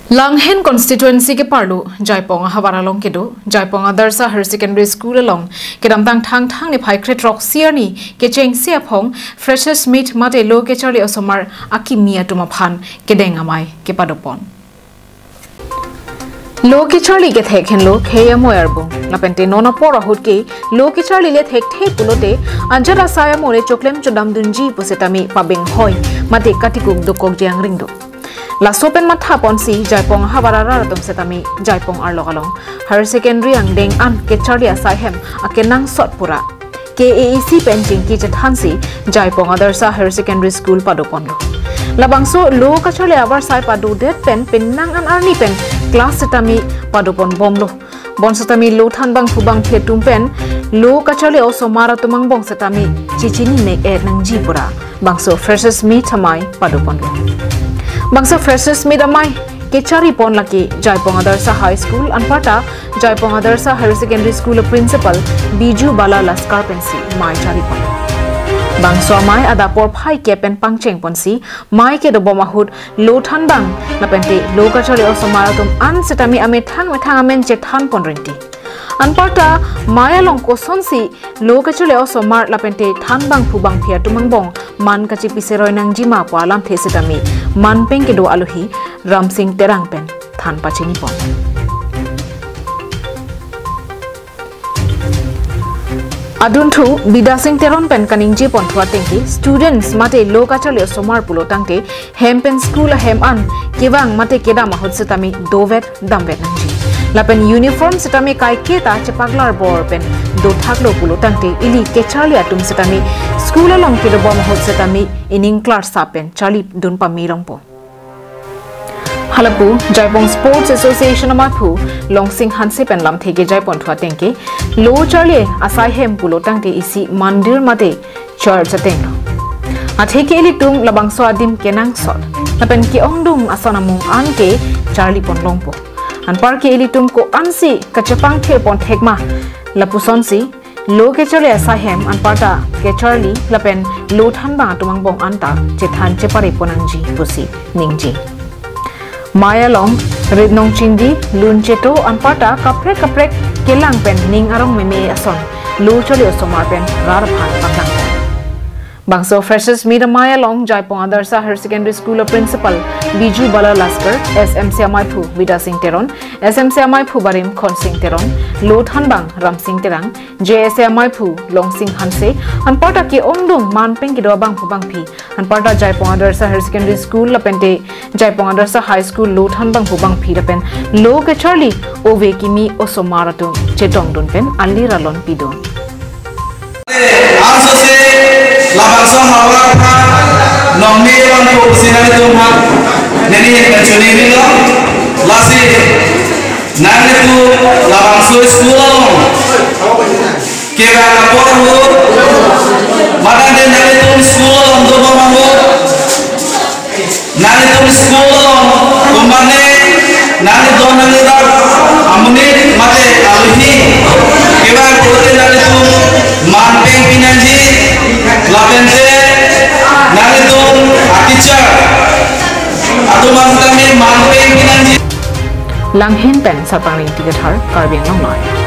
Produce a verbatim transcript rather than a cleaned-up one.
Langhin constituency keparlo Jaipong ahavar along kedo Jaipong Adarsha Higher Secondary School along kedamtang Thangthang niphai kre-throksi arni kechengsi aphong Freshers Meet mate lo kacharli osomar akimi atum aphan kedeng amei kepadopon. Lo kacharli kethek henlo khei amoi arbung. Lapente non apor ahut ke lo kacharli le thekthe pulote ajat asai amore choklem chodamdunji pu setame pabeng hoi mate katikuk dokok jeng ringdo. Laso pen mathaponsi Jaipong ahavar arat atum setame Jaipong arlok along higher secondary angdeng an kacharli asai hem akenangsot pura K A A C pen chingki chethansi Jaipong Adarsha Higher Secondary School padoponlo. Labangso lo kacharli avarsai padodet pen penang an arni pen class setame padopon bomlo. Bonsetame lo thanbang phubang phi atum pen lo kacharli osomar atum angbong setame chichini mek-et nangji pura bangso Freshers Meet amei padoponlo. Bangso Freshers Meet amei kecharipon lake Jaipong Adarsha High School anparta Jaipong Adarsha Higher Secondary School principal Biju Bala Laskar pensi mei charipon. Bangso amei adap porphai kep pen pangchengponsi mei kedobom ahut lo thanbang lapente lo kacharli osomar atum an setame amethang methang amen chethanpon rinti. Anparta mei along kosonsi lo kacharli osomar lapente thanbang phubang phi atum angbong man kachipi seroi nangjima pu alamthe setame manpeng kedo alohi Ramsing Terang pen than pachinipon. Adunthu Bidya Sing Teron pen kaningjepon thu atengke students mate lo kacharli osomar pulo tangte hem pen school ahem an kevang mate kedam ahut setame dovet damvet nangji. Lapen uniform setame kaiketa chepaklar bor pen dothaklo pulo tangte ili kacharli atum setame school along kedobom ahut setame ining klarsap pen charlidun pame longpo. Halapu Jaipong Sports Association amaiphu Longsing Hanse pen lamthe kejaipon thu atengke lo charli asai hem pulo tangte isi mandir mate church atenglo. Atheke ilitum labangso adim kenangsot lapen ke-ongdung ason amung an ke charlipon longpo. Anparke ilitum ko-ansi kachepangthirpon thekma lapusonsi lo kacharli asai hem anparta kacharli lapen lo thanbang atum angbong anta chethan cheparepon nangji pusi ningje. Mei along rit nong chingdi, lun cheto anparta kaprek kaprek kelang pen ning arong meme ason lo charli osomar pen rat aphan panglang. Bangso Freshers Meet amei along Jaipong Adarsha Higher Secondary School principal Biju Bala Laskar, S M C amaiphu Bidya Sing Teron, S M C amaiphu barim Khonsing Teron, lo thanbang Ramsing Terang, J S A amaiphu Longsing Hanse, anparta ke-ongdung manpeng kedo abang phubang phi, anparta Jaipong Adarsha Higher Secondary School lapente Jaipong Adarsha High School lo thanbang phubang phi lapen lo kacharli ove kimi osomar atum chetongdun pen alir alon pidun. Ansose labangso havar aphan nongme van ko pusi nanglitum aphan neli kachoningrilo. Lasi nanglitum labangso school along kevang apor ahut, mate nanglitum school along dobom ahut, nanglitum school along komatne nangli don nangli dak amonit mate alohi kevang pulote nanglitum manpeng pinangji lapente nanglitum a-teacher atum aphan setame manpeng pinangji. Langhin pen Sarpang Ringti Kathar, Karbi Anglong Live.